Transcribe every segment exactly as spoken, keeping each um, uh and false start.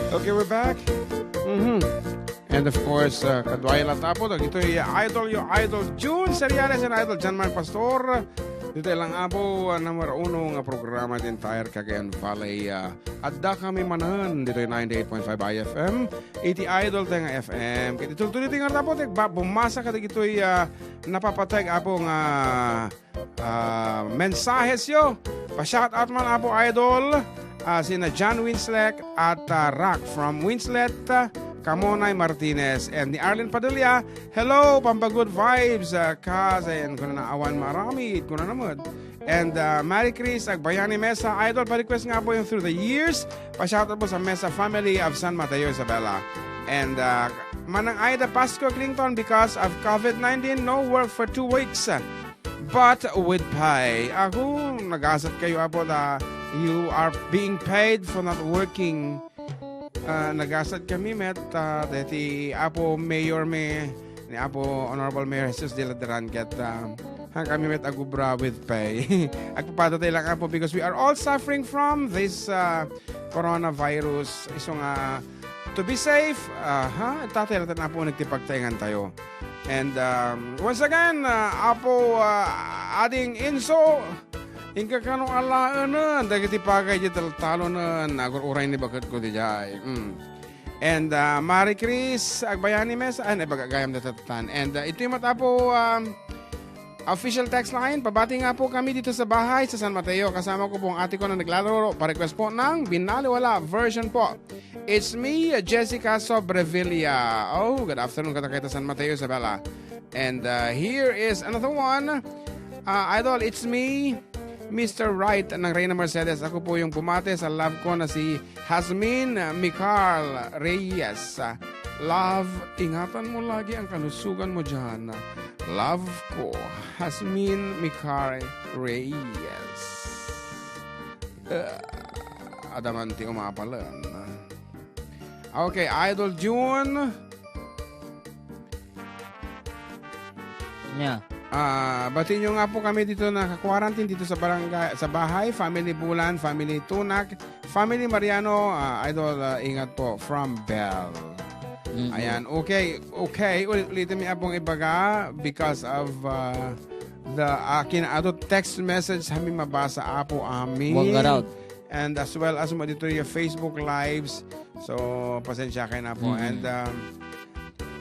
Okay, we're back. Mhm. And of course, uh, kaduay la tapo, dagitoy Idol, your Idol June Seriales and Idol John Mark Pastor. Ditoy lang apo, uh, number uno nga programa ti entire Cagayan Valley. Uh, adda kami manen ditoy ninety-eight point five I F M, eighty Idol tayo nga F M. Kaya dito, dito nga tapo, tek, ba, bumasa ka dagitoy, uh, napapateg apo nga ah, mensahes yo. Pa-shout out man, Apo Idol, ah, sina John Winslet at, ah, Rock from Winslet, ah, Camonay Martinez, and ni Arlene Padilla. Hello, Pampanga Good Vibes, ah, cousin, kuna na awan maaramid, kuna na met. And, ah, Mary Chris Agbayani Mesa, Idol, pa-request nga po yung Through the Years. Pa-shout out po sa Mesa family of San Mateo, Isabela. And, ah, Manang Ida Pasco Clinton, because of covid nineteen, no work for two weeks. But with pay. Ako, nagasat kayo, Apo, na you are being paid for not working. Ah, nagasat kami met, ah, deti Apo Mayor mi, ni Apo Honorable Mayor Jesus de la Duran, ket, ah, han kami met agubra with pay. Agpapadatay lang, Apo, because we are all suffering from this, ah, coronavirus. Isu nga, to be safe, ah, ha? Tatay, latan, Apo, nagtipagtaingan tayo. And, um, once again, uh, Apo, uh, Ading Inso, inka kano alaenen dagiti pagay di taltalonen, agur-uray ni baketko dijay. Mm. And, uh, Mari Chris Agbayani Mesa, ay, naibagagayam da tatan. And, uh, itoy met, Apo, um, official text line, pabati nga po kami dito sa bahay, sa San Mateo. Kasama ko po ang ate ko na naglalaro. Pa-request po ng Binaliwala version po. It's me, Jessica Sobrevilla. Oh, good afternoon, kadakayo ta San Mateo, Isabela. And, uh, here is another one. Uh, Idol, it's me, Mister Wright ng Reyna Mercedes. Ako po yung bumate sa love ko na si Hasmin Micar Reyes. Love, ingatan mo lagi ang kalusugan mo dyan. Love ko, Hasmin Micar Reyes. Uh, adaman ti umapalen. Okay, Idol June. Nya. Ah, bati nyo nga po kami dito na ka-quarantine dito sa barangay, sa bahay, family Bulan, family Tunak, family Mariano, ah, Idol, ah, ingat po, from Bell. Mm-mm. Ayan, okay, okay, ulit-ulitin mi apong ibaga because of, ah, the, ah, kinaadto text message, hami mabasa, Apo, amin. Wangaraw. And as well as mo dito yung Facebook Lives. So, pasensya kayo na po. Mm. And, um,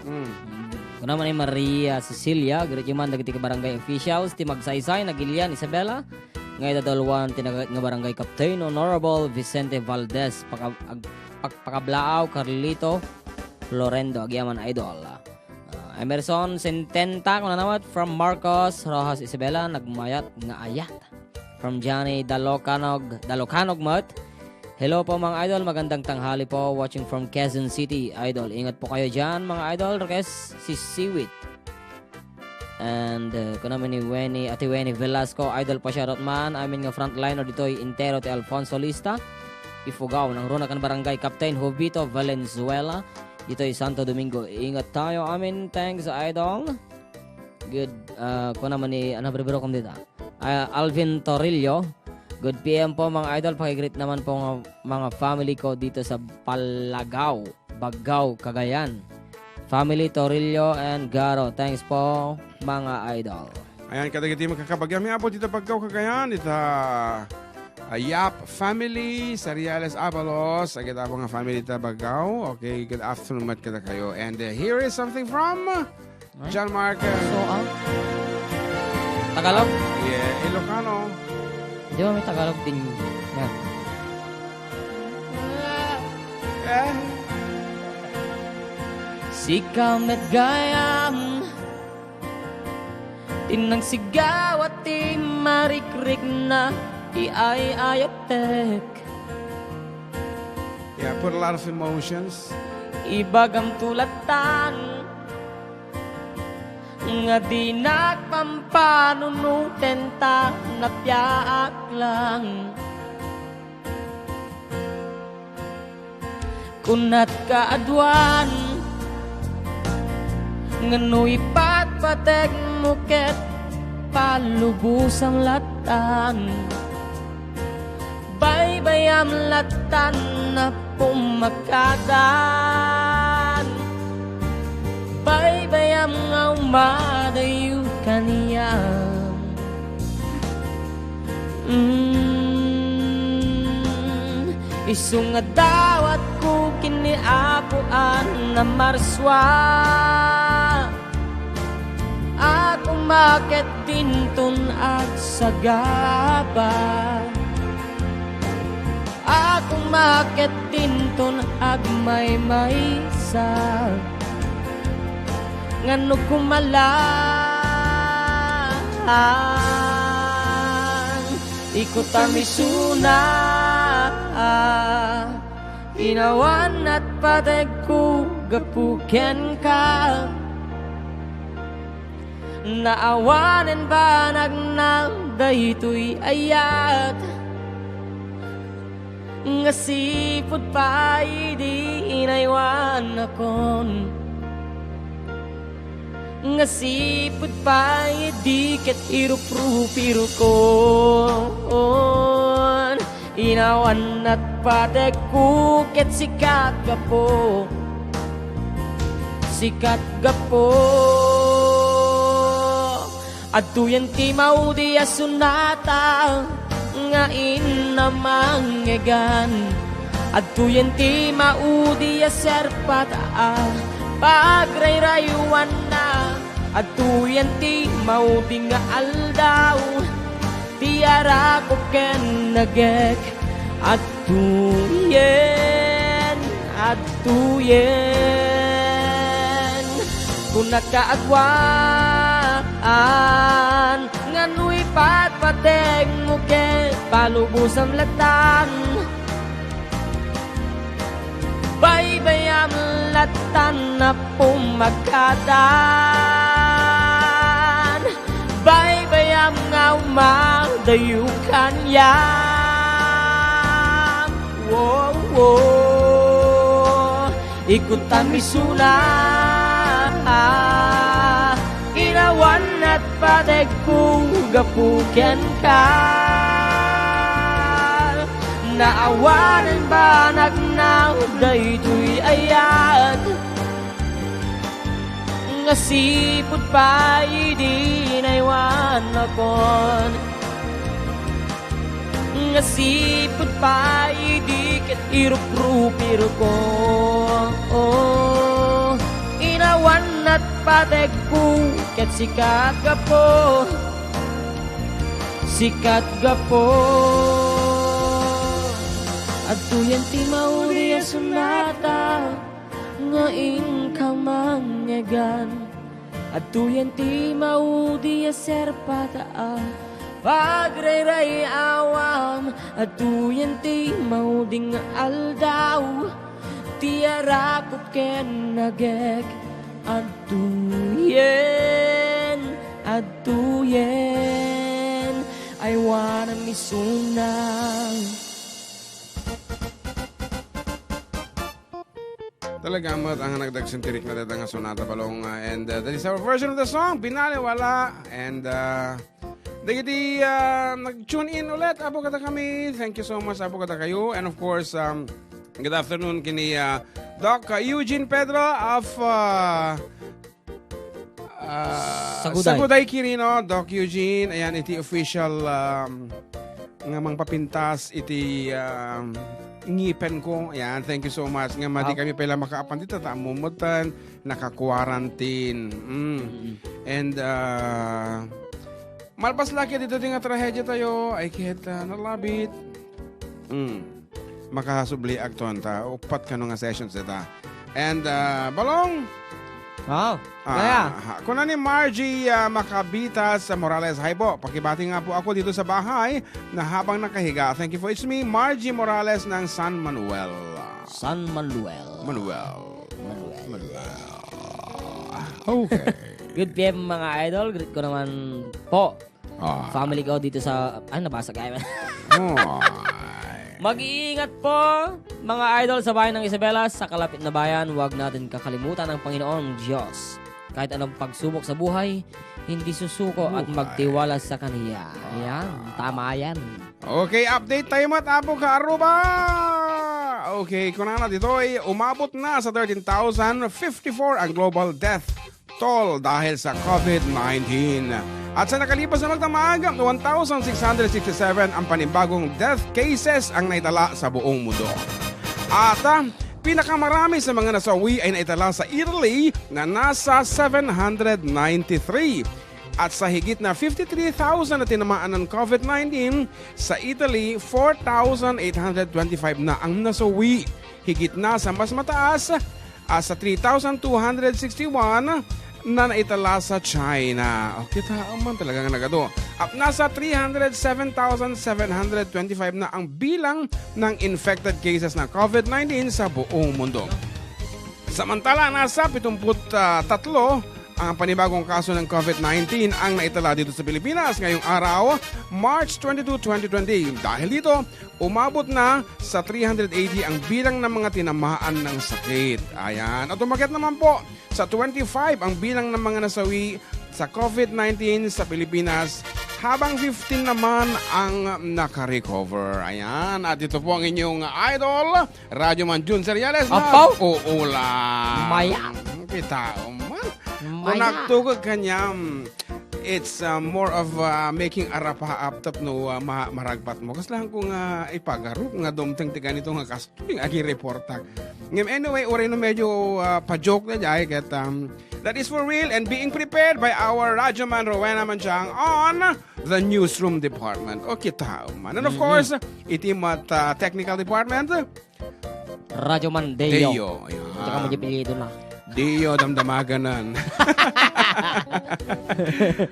mm. Kuna man ni Maria Cecilia, greet you man dagiti barangay officials, ti Magsaysay, Nagilian, Isabela, nga idadalwan ti nagayat nga barangay captain, Honorable Vicente Valdez, paka-, ag-, pak-, Pakablaaw, Carlito, Florendo, agyaman, Idol. Ah, Emerson Sententa, kuna naman, from Marcos Rojas Isabela, nagmayat nga ayat. From Johnny Dalocanog, Dalocanog met. Hello po, mga idol, magandang tanghali po. Watching from Quezon City, idol. Ingat po kayo dyan, mga idol. Request si Siwit. And, uh, kuna man ni Weni, Ate Weni Velasco, idol, pa-shoutout man. Amin nga frontliner ditoy, entero ti Alfonso Lista. Ifugao, nangruna kan Barangay Captain Jovito Valenzuela. Ditoy Santo Domingo. Ingat tayo, amin. Thanks, idol. Good, ah, kuna man ni, ano, bro, bro, kung dita? Ah, Alvin Torillo. Good P M po, mga idol. Pakigreet naman po ng mga family ko dito sa Palagaw, Baggao, Cagayan. Family Torillo and Garo. Thanks po, mga idol. Ayan, kadagiti makakabagyan. May abot dito Baggao, Cagayan. Dito, ah, Yap family, Sariales Abalos. Agad ako nga family ta Baggao. Okay, good afternoon, mat kada kayo. And, uh, here is something from Ay. John Mark. So, ah, Tagalog? Yeah, Ilocano. Di ba may Tagalog din? Yan. Eh. Sika met gayam, ti nagsigaw a ti marikrikna, iay-ayatek. Yeah, put a lot of emotions. Ibagam tulatan. Nga dinak pampanunuten ta napiaak lang. Kunat kaaduan, nga no ipatpategmo ket palubosam latan. Baybayam latan na Pumakatan, baybayam nga umadayo kaniam. Mm, isu nga dawatko ken ni Apo a namarsua. Ako maket dinton agsagaba. Ako maket dinton agmaymaysa. Ngano kumalaan? Ikut a misuna. Inawan at pategko gapu kenka. Naawanen banagna daytoy ayat. Nga sipud pay di inaywanakon. Nga sipud pay di ket iruprupirukon. Inawan at pategko ket sikat gapu. Sikat gapu. Adtoyen ti maudi a sunata nga inna mangngegan. Adtoyen ti maudi a serpat a pagrayrayuanna. Adtoyen ti maudi nga aldaw ti arakop ken nagek. Adtoyen, adtoyen. Kunaka aguan, ngano ipatpategmo ket palubosam latan. Baybayam latan a pumakatan. Baybayam nga umadayo kaniam. Wo, wo. Ikut a misuna. Inawan at pategko gapu kenka. Naawanen banagna daytoy ayat. Nga sipud pay di inaywanakon. Nga sipud pay di ket iruprupirko. Inawan at pategko ket sikat gapu. Sikat gapu. Adtoyen ti maudi a sunata nga inka mangngegan. Adtoyen ti maudi a serpat a pagrayrayawam. Adtoyen ti maudi nga aldaw ti arakop ken nagek. Adtoyen, adtoyen, I wanna miss you now. Talaga met ang nagdagsentirik na dada nga sonata, Balong, uh, and uh, that is our version of the song, Binaliwala. And uh, dagiti uh, nag-tune in ulit, apo kadakami, thank you so much, apo kadakayo. And of course, um, good afternoon kini uh, Doc uh, Eugene Pedro of uh, Ah, Saguday. Saguday Kirino, Doc Eugene. Ayan, iti official, um, nga mangpapintas iti, um, ngipenko. Ayan, thank you so much. Nga madi Ah. kami pay la makaapan dita, ta ammo metten, naka-quarantine. Mm. Mm. And, uh, malpas la ket ditoy nga trahedya tayo, ay ket, uh, nalabit. Mm. Makasubliak ton ta, uppat kano nga sessions dita. And, uh, Balong, Wow. Ah, Kaya? ha, kuna ni Margie, ah, Makabitas Morales, "Hi po, pakibati nga po ako dito sa bahay na habang nakahiga. Thank you po. It's me, Margie Morales ng San Manuel." San Manuel. Manuel. Manuel. Manuel. Okay. Good P M, mga idol. Greet ko naman po Ah. Family ko dito sa, ay, nabasa ko. Ay. Mag-iingat po, mga idol, sa bayan ng Isabela, sa kalapit na bayan. Huwag natin kakalimutan ang Panginoong Diyos. Kahit anong pagsubok sa buhay, hindi susuko at Buhay. magtiwala sa Kaniya. Ayan, tama yan. Okay, update tayo, Mat Apo ka Aruba! Okay, kunana ditoy, umabot na sa thirteen thousand fifty-four ang global death toll dahil sa COVID nineteen. At sa nakalipas na magdamag, one thousand six hundred sixty-seven ang panibagong death cases ang naitala sa buong mundo. At, ah, pinakamarami sa mga nasawi ay naitala sa Italy na nasa seven hundred ninety-three. At sa higit na fifty-three thousand na tinamaan ng COVID nineteen, sa Italy, four thousand eight hundred twenty-five na ang nasawi. Higit na sa mas mataas, ah, sa three thousand two hundred sixty-one na naitala sa China. O, kita man talagang nagado. At nasa three hundred seven thousand seven hundred twenty-five na ang bilang ng infected cases ng COVID nineteen sa buong mundo. Samantala, nasa pitongput-tatlo ang panibagong kaso ng COVID nineteen ang naitala dito sa Pilipinas ngayong araw, March twenty-two, twenty twenty. Dahil dito, umabot na sa three hundred eighty ang bilang ng mga tinamaan ng sakit. Ayan. At umakyat naman po sa twenty-five ang bilang ng mga nasawi sa COVID nineteen sa Pilipinas, habang fifteen naman ang nakarecover. Ayan. At ito po ang inyong idol, Radyo Man Jun Seriales na Apaw! Uulan. Maya. Kita man. Maya. Kung nagtugod kanyam, it's, uh, more of, uh, making arapaap tapno, uh, ma-, maragpat mo. Kas lang kung, uh, ipagarup nga dumteng ti ganito nga kaso, yung agi reporta. Ngem anyway, uray no medyo, uh, pa-joke na jay, ket, um, that is for real and being prepared by our Radyo Man Rowena Manchang on the Newsroom Department. O, kita man. And of Mhm. course, iti mat, uh, technical department, Radyo Man Deo. Deo, ayan. Tsaka mo di apelyido na. Deo, damdamaganan.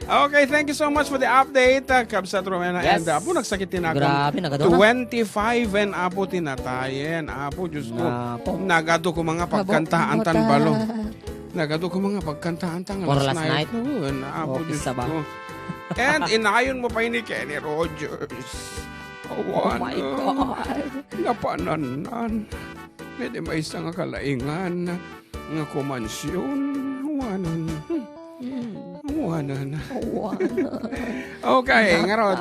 Okay, thank you so much for the update, uh, Kabsat Rowena. Yes. And, uh, apo, nagsakit ti nakam. Grabe, nagado na. Twenty-five and apo ti natayen. Apo, Diyos ko. Apo. Nagado ko mga pagkantaan tan balo. Nagado ko mga pagkantaan tan Or last night. Oo, and apo, Diyos ko. And inayon mo pa ini Kenny Rogers. Oh my God. Napananan. May di maysa nga kalaingan nga kumansion. Wanan. Wanan. Wanan. Okay, ngarod.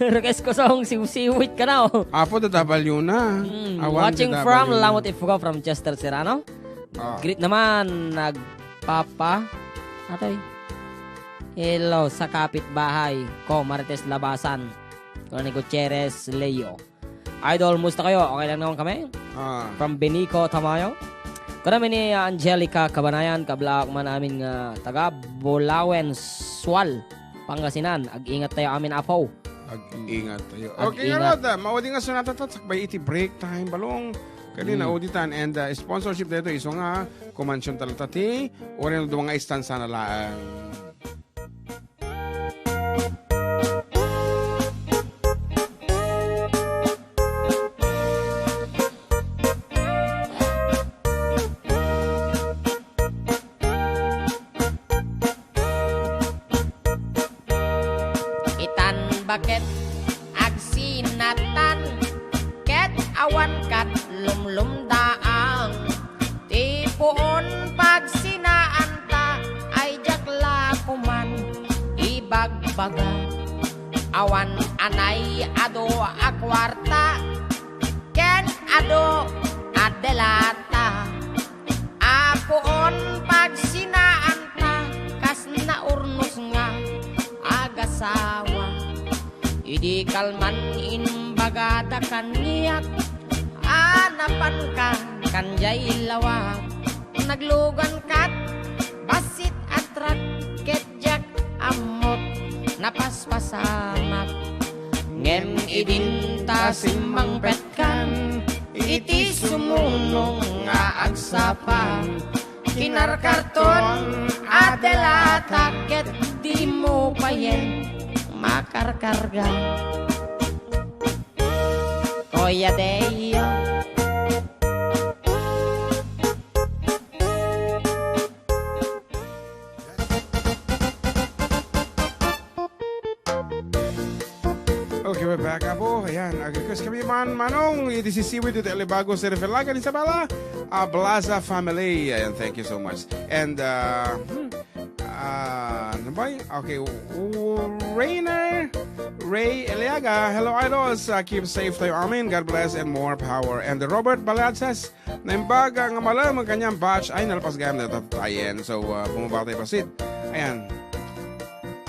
Request ko sa hong siwsiwit ka na, oh. Apo, da W na. Mm, Awan watching da W. From Lamot Ifugao from Chester Serrano. Ah. Greet naman, nagpapa. Atoy. Hello sa kapitbahay ko, Marites Labasan. Kuna ni Gutierrez Leo. Idol, musta kayo? Okay lang naman kami. Ah. From Benico, Tamayo. Kuna mi ni Angelica Kabanayan, kablaak man amin nga taga Bulawen, Sual, Pangasinan. Ag-ingat tayo amin, apo. Ag-ingat tayo. Ag-ingat. Okay, nga, Rod, ah, maudi nga sunat ta, sakbay iti break time, balong. Kadi Mm. nauditan and, ah, sponsorship dito, iso nga, kumansion talata ti, uray no dua nga istansa na laeng. Itan baket agsinatan, ket awan kat lumlumdaang. Ti puon pagsinaanta ay diak la koman ibagbaga. Awan anay adu a kuarta, ken adu a delata. Apuon pagsinaanta kas naurnos nga agasawa. Idi kalman imbagada kaniak a napanka kan jay lawag. Naglugan kat bassit a trak ket diak ammot napaspasamak. Ngem idinta simmangpetkan iti sumuno nga agsapa. Kinarkarton a delata ket dimo payen makarkarga. Oya Deo. Okay, we're back, apo. Ayan, ag-request kami man, Manong, iti sisiwit iti Alibago, Sir Felagan, Isabela, ah, Blaza family. Ayan, thank you so much. And, ah, hmm, ah, ano Pay, okay, Rainer Ray Eliaga. Hello, idols. Uh, keep safe tayo amin. God bless and more power. And Robert Balatses, naimbag nga malem ang kanyang batch. Ay, nalpas gayam na tatayen. So, uh, bumaba tayo pasit. Ayan.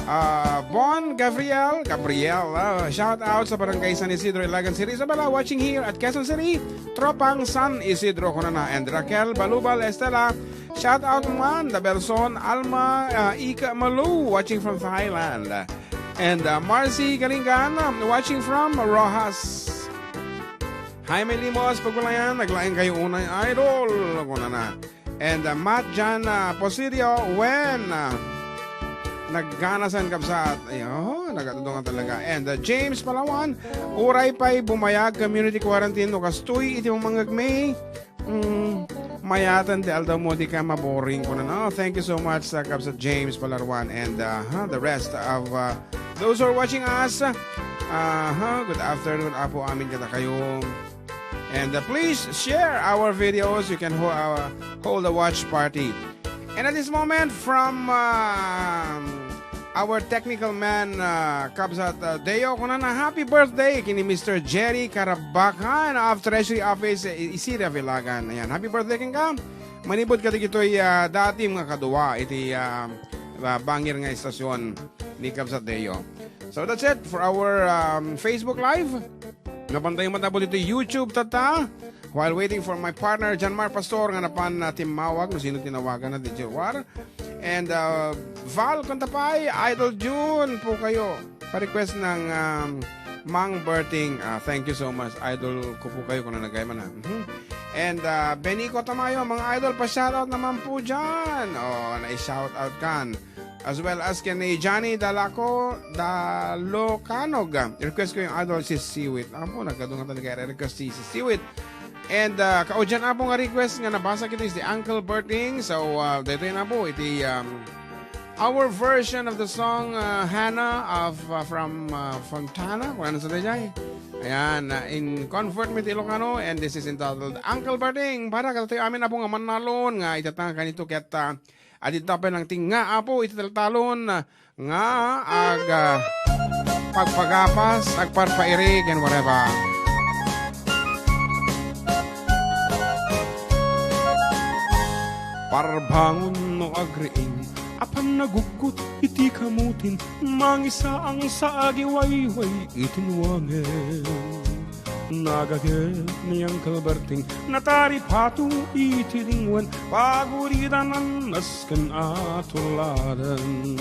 Ah, Bon Gabriel, Gabriel, ah, shout out sa Barangay San Isidro, Ilagan City, Isabela, watching here at Quezon City, Tropang San Isidro, kunana, and Raquel Balubal Estela, shout out man, the Belson, Alma, ah, Ika Malu, watching from Thailand, and, ah, Marcy Galingan, um, watching from Roxas. Hi, may limos, pagulayan, naglaing kayo unay, idol, kunana. And, uh, Matt John, uh, Posidio, when, uh, nagganasan, kabsat. Ay, oh, nagatudungan talaga. And, uh, James Palawan, uray pay bumayag community quarantine no kastoy iti mamangegmi. Mm, mayatan ti aldaw mo, di ka maboring ko na, no? Thank you so much, uh, kabsat James Palaruan, and, uh, huh, the rest of, uh, those who are watching us. Uh, huh, good afternoon, Apo amin kada kayo. And, uh, please share our videos. You can ho-, uh, hold a watch party. And at this moment, from, um, our technical man, uh, Kabsat, uh, Deo, kunana, happy birthday kini Mister Jerry Carabacan of Treasury Office, uh, Isira Vilagan. Ayan, happy birthday kenka. Manipud kadagitoy, uh, datim nga kadua iti, uh, uh, bangir nga istasyon ni Kabsat Deo. So that's it for our, um, Facebook Live. Napan tayo matapos iti YouTube, tata. While waiting for my partner, John Mar Pastor, nga napan na timmawag, no sino tinawagan na, di Jewar. And, uh, Val Contapay, Idol June po kayo. Pa-request ng, um, Mang Berting. Ah, thank you so much. Idol ko po kayo kung nanagay man, ha. Mhm. And, uh, Benico Tamayo, mga idol, pa-shoutout naman po dyan. Oh, na-shoutout kan. As well as kay ni Johnny Dalaco, Dalocanog. Request ko yung idol, si Siwit. Apo, nagkadungan talaga request si, si Siwit. And, uh, kaudyan apo nga request nga nabasa kita is the Uncle Berting. So, uh, dito yun apo, iti, um, our version of the song, uh, Hannah of, uh, from, uh, Fontana. Kung ano sa dayjay. Ayan, uh, in convert mi ti Ilocano, and this is entitled Uncle Berting. Para katayo amin apo nga manalon nga itatanga kanito ket, uh, Adi tapay nang tinga, Apo, iti taltalon nga ag, ah, pagpagapas, agparpairig, and whatever. Parbangon no agriing, apan nagugkot iti kamutin, mangisaang sa agiwayway iti nuangen. Nagaget ni Uncle Berting, nataripato iti linguen, paguridanan nasken a tuladen.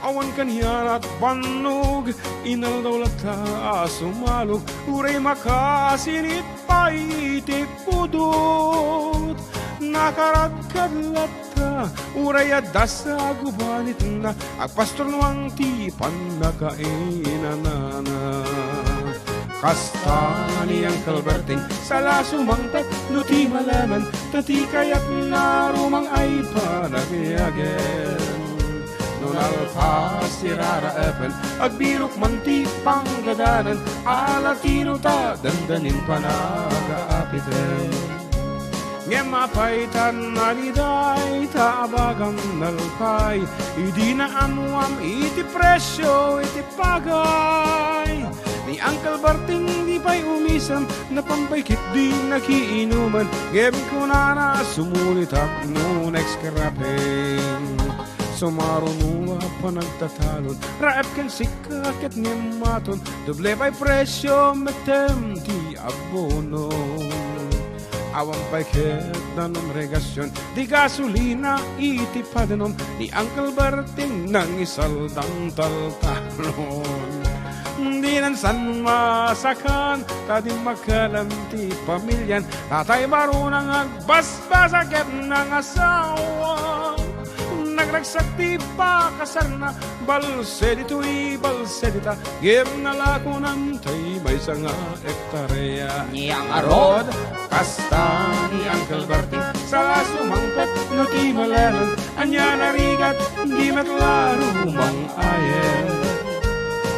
Awan kaniarat bannog, inaldaw latta a sumalog, uray makasinit pay iti pudot. Nakaradkad latta, uray adda sa gubanitna, agpastornuang ti pannakainanana. Kasta ni Uncle Berting, sala sumangpet no ti malemen, ta ti kayatna rumang ay panagyagen. No nalpas ti raraepen, agbirok man ti panggadanan, ala tino ta dandanin panagaapiten. Ngem apay ta naliday ta abagam nalpay, idi naammuam iti presio iti pagay. Ni Uncle Berting di pay umisem, napampay ket di nakiinuman, ngem kunana sumulitak no next scrapping. Sumaruno a panagtatalon, raep ken sika ket ngem maton, doble pay presio metten ti abono. Awan pay ket danom regasion, di gasolina iti padanom, ni Uncle Berting nangisaldang taltalon. Dinan san masakan, ta di makalem ti pamilian, tatay baruna nga agbasbasa ket nangasawa. Nagragsak ti pakasarna, balse ditoy, balse dita, ngem nalakonan tay maysa nga hektaria. Ni ngarud, kasta ni Uncle Berting, sala sumangpet no ti malemen, ania narigat, di met la rumang ayen.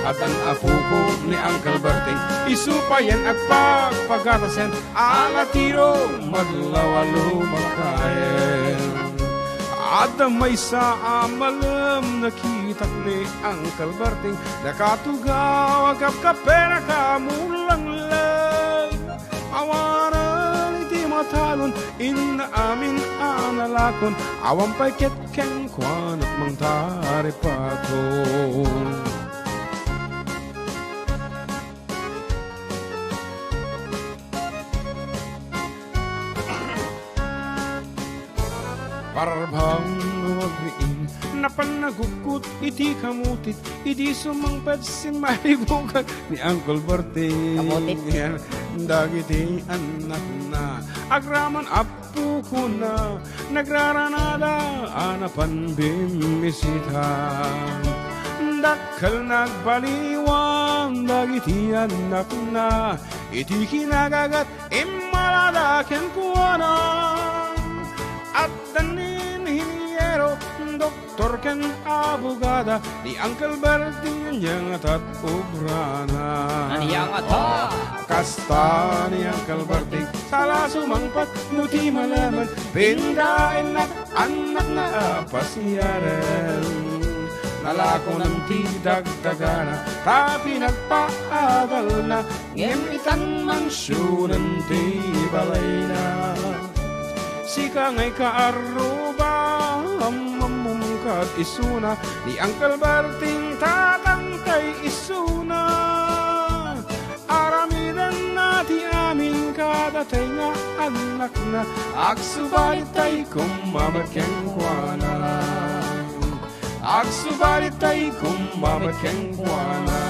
Addan apoko ni Uncle Berting, isu payen agpagpagatasen, ala tiro madlaw a lumakayen. Adda maysa a malem nakitak ni Uncle Berting, nakatugaw a kapkapera kamulanglang. Awanen iti matalon, inna amin a nalakon, awan pay ket kenkuana mangtaripaton. Parbang agriing, napan nagukot iti kamutit, idi sumangpet simmalibugan ni Uncle Berting. Kamutit? Yan, dagiti annakna, agraman apukuna, nagraranada a napan bimmisita. Dakkel nagbaliwan dagiti annakna, iti kinagagat immalada kenkuana. Adda ni inhiniero, doktor ken abogada, ni Uncle Berting ania ngata ti obrana. Ania ngata? Kasta ni Uncle Berting, sala sumangpet no ti malemen, pindaenna annakna a pasiaren. Nalakonen ti dagdagana, ta pinagpaadalna, ngem itan mansionen ti balayna. Sika ngay kaarruba, ammammom kad isuna, ni Uncle Berting tatangtay isuna. Aramidenna ti amin kadatay nga annakna, agsubalittay kumma met kenkuana. Agsubalittay kumma met kenkuana.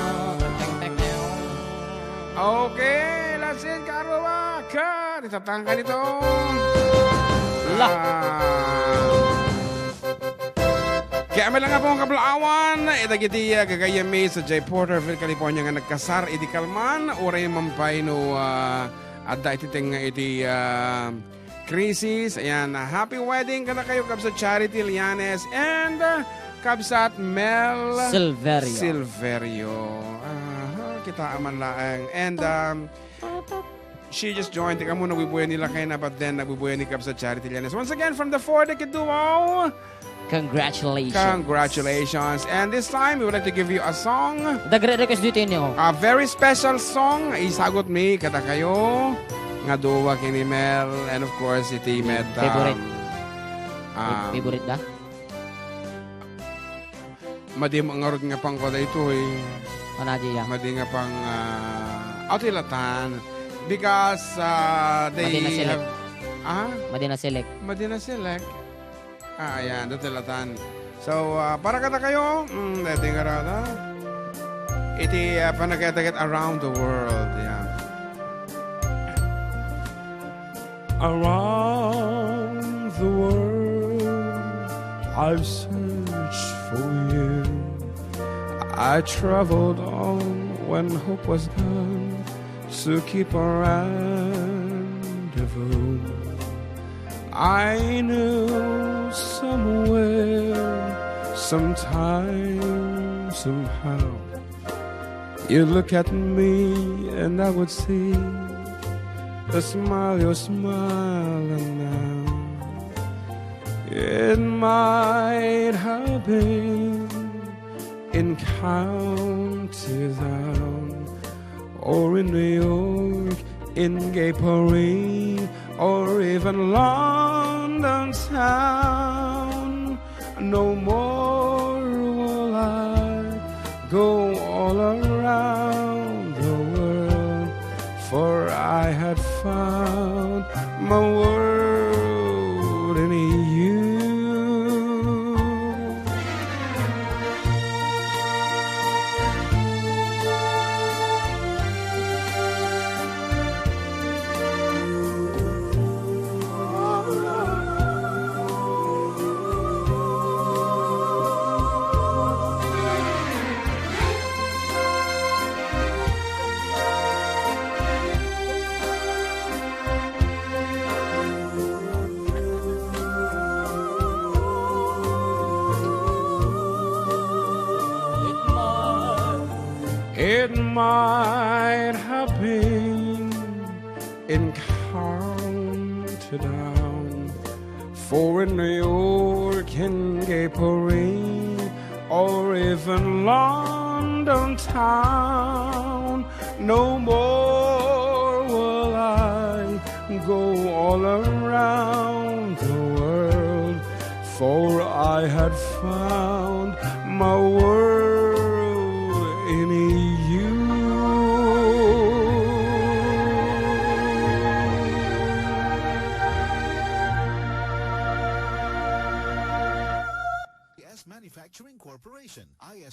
Okay, that's it, kaarruba. Kat, itatangkan ito. La. Ah. Kaya amin lang nga po ang kablaawan, eh, dagiti, ah, gagayyemmi sa Jay Porterville, California nga nagkasar, idi kalman, uray man pay no, ah, adda iti tengnga iti, ah, krisis. Ayan, ah, happy wedding kadakayo, Kabsat Charity Lianes and, ah, Kabsat Mel Silverio. Silverio. Ah, kita man laeng. And, um, she just joined. Tika mo, nagbubuya ni lakayna, but then nagbubuya ni Kabsat Charity Lianes. Once again, from the Four Decade Duo, Congratulations. Congratulations. And this time, we would like to give you a song. Dagre request dito inyo. A very special song. Isagutmi kadakayo nga duwa ken ni Mel. And of course, iti met, um, favorite. Um, favorite da? Madi ngarud nga pang kuan daytoy. Ano, Gia? Madi nga pang, ah, aw, ti latan. Because, ah, they Madi na select. Have, ah? Madi na select. Madi na select. Ah, ayan, dati latan. So, ah, para kadakayo, mm, dati nga rata. Iti, ah, panagkatagat around the world, yan. Around the world, I've searched for you. I traveled on when hope was gone to keep a rendezvous. I knew somewhere, sometime, somehow, you look at me and I would see the smile you're smiling now. It might have been in County Town or in New York, in Gay Paris, or even London town. No more will I go all around the world, for I had found my world in you. It might have been in County Down, Or in New York, in Capri, or even London town. No more will I go all around the world, for I had found my world in you. S Manufacturing Corporation, I S